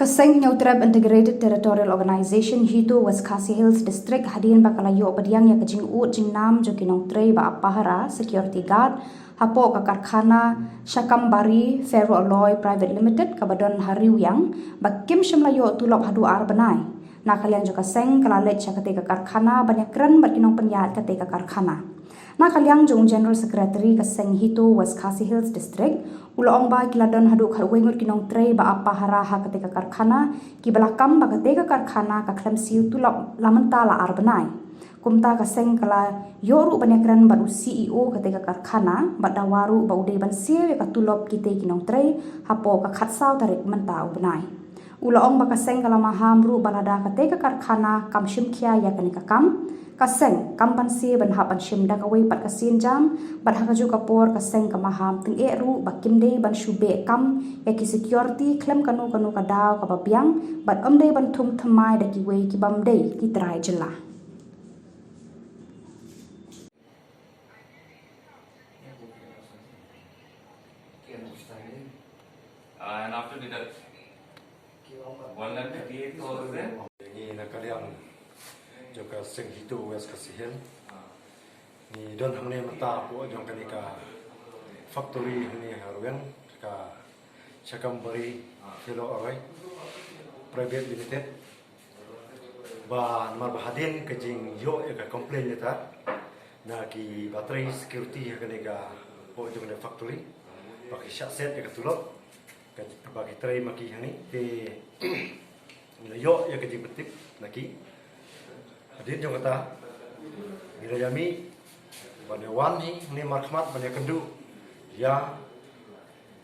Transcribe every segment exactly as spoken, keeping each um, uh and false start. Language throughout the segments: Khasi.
Ka seng Hynñiewtrep Integrated Territorial Organization HITO West Khasi Hills District hadien ba ka la ïoh pdiang ïa ka jingud jingnam jong ki nongtrei ba ap pahara, security guard, hapoh ka karkhana Shakambari Ferroalloy Private Limited kaba don ha Riwiang ba kim shym la ïoh tulop haduh ar bnai. Na ka liang jong ka seng ka la leit sha katei ka karkhana ban ïakren bad ki nongpynïaid katei ka karkhana. Na ka liang jong u General Secretary ka seng HITO West Khasi Hills District, u la ong ba ki la don haduh khatwei ngut ki nongtrei ba ap pahara ha katei ka karkhana, kiba la kam ba katei ka karkhana ka khlem siew tulop la mynta la ar bnai. Kumta ka seng ka la ïoh ruh ban ïakren bad u C E O katei ka karkhana bad dawa ruh ba u dei ban siew ïa ka tulop kitei ki nongtrei hapoh ka khatsaw tarik mynta u bnai. U la ong ba ka seng ka la maham ruh ba lada katei ka karkhana kam shim khia ïa kane ka kam, ka seng kam banse ban hap ban shim da kawei pat ka sienjam. Bad ha kajuh ka por ka seng ka maham tyngeh ruh ba kim dei ban shu beh kam ïa ki security khlem kano kano ka daw kaba biang, bad ym dei ban thung thymmai da kiwei ki bym dei ki trai jylla. And after that, one lakh thirty-eight thousand. Ngi na ka liang jong ka seng HITO West Khasi Hills, ngi don hangne mynta hapoh jong kane ka factory hangne ha Riwiang, ka Shakambari Ferroalloy Private Limited. Ba namar ba hadien ka jingïoh ïa ka complaint letter na ki ba trei security ha kane ka, hapoh jong kane factory, ba ki shah set ïa ka tulop, ka, ba ki trei ma ki hangne, te ngi la ïoh ïa ka jingpyntip na ki. Hadien jong kata, ngi la ïa mih ban ïa wan hi hangne markhmat ban ïa kynduh ïa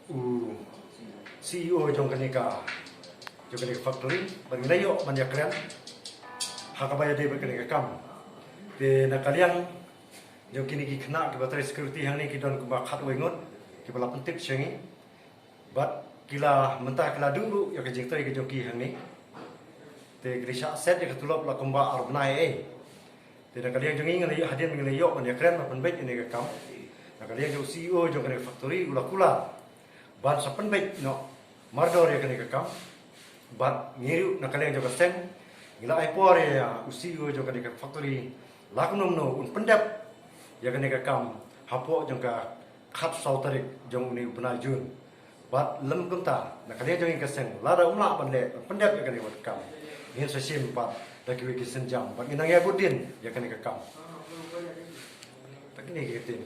u C E O jong kane ka, jong kane ka factory, ban ngi la ïoh ban ïakren ha kaba ïadei bad kane ka kam. Te na ka liang jong kine ki khynnah kiba trei security hangne ki don kumba khatwei ngut kiba la pyntip sha ngi. Bad ki la mynta ki la duh ruh ïa ka jingtrei ka jong ki hangne. Te ki la shah set ïa ka tulop la kumba ar bnai ei. Te na ka liang jong ngi, ngi la ïoh, hadien ngi la ïoh ban ïakren ban pynbeit ïa kane ka kam, na ka liang jong u C E O jong kane ka factory u la kular ban sa pynbeit noh mardor ïa kane ka kam. Bad ngi ruh na ka liang jong ka seng ngi la ai por ïa u C E O jong kane ka factory la kumno kumno un pyndep ïa kane ka kam hapoh jong ka khatsaw tarik jong une u bnai June. Bad lym kumta, na ka liang jong ngi ka seng, lada um lah ban leh ban pyndep ïa kane ka kam, ngin sa shim pat da kiwei ki sienjam, bad ngin nang ïa bud dien ïa kane ka kam. Ta kine ki ktien.